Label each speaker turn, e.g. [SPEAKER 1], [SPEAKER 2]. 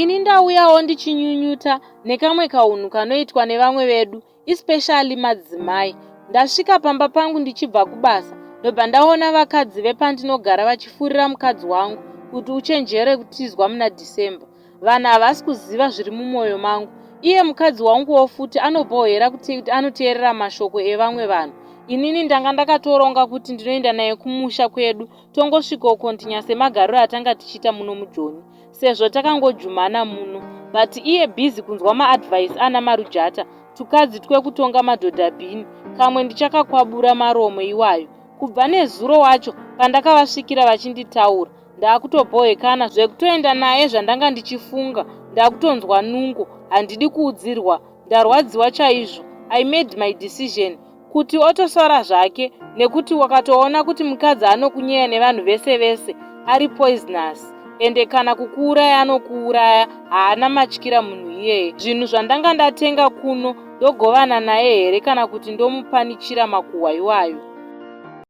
[SPEAKER 1] Ini ndauyawo ndichinyunyuta nekamwe kaunhu kanoitwa nevamwe vedu especially madzimai. Ndasvika pamba pangu ndichibva kubasa ndobva ndaona vakadzi vepandinogara vachifurira mukadzi wangu kuti uchenjere kutizwa muna December. Vanhu havasi kuziva zviri mumwoyo mangu. Iye mukadzi wanguwo futi anobhohera kuti anoteerera mashoko evamwe vanhu. Inini ndanga ndakatoronga kuti ndinoenda naye kumusha kwedu tongosvikokontinya semagariro atanga tichiita muno mujoni sezvo takangojumana muno but iye busy kunzwa maadvice ana marujata tukadzi twekutonga madhodha bhini kamwe ndichakakwabura maromo iwayo kubva nezuro wacho pandakavasvikira vachinditaura ndakutobhohekana zvekutoenda naye zvandanga ndichifunga ndakutonzwa nungo handidi kuudzirwa ndarwadziwa chaizvo i made my decision kuti otosara zvake nekuti wakatoona kuti mukadzi anokunyeya nevanhu vese vese ari poisonous ende kana kukuuraya anokuuraya haana matyira munhu iyeye zvinhu zvandanga ndatenga kuno ndogovana naye here kana kuti ndomupanichira makuhwa iwayo.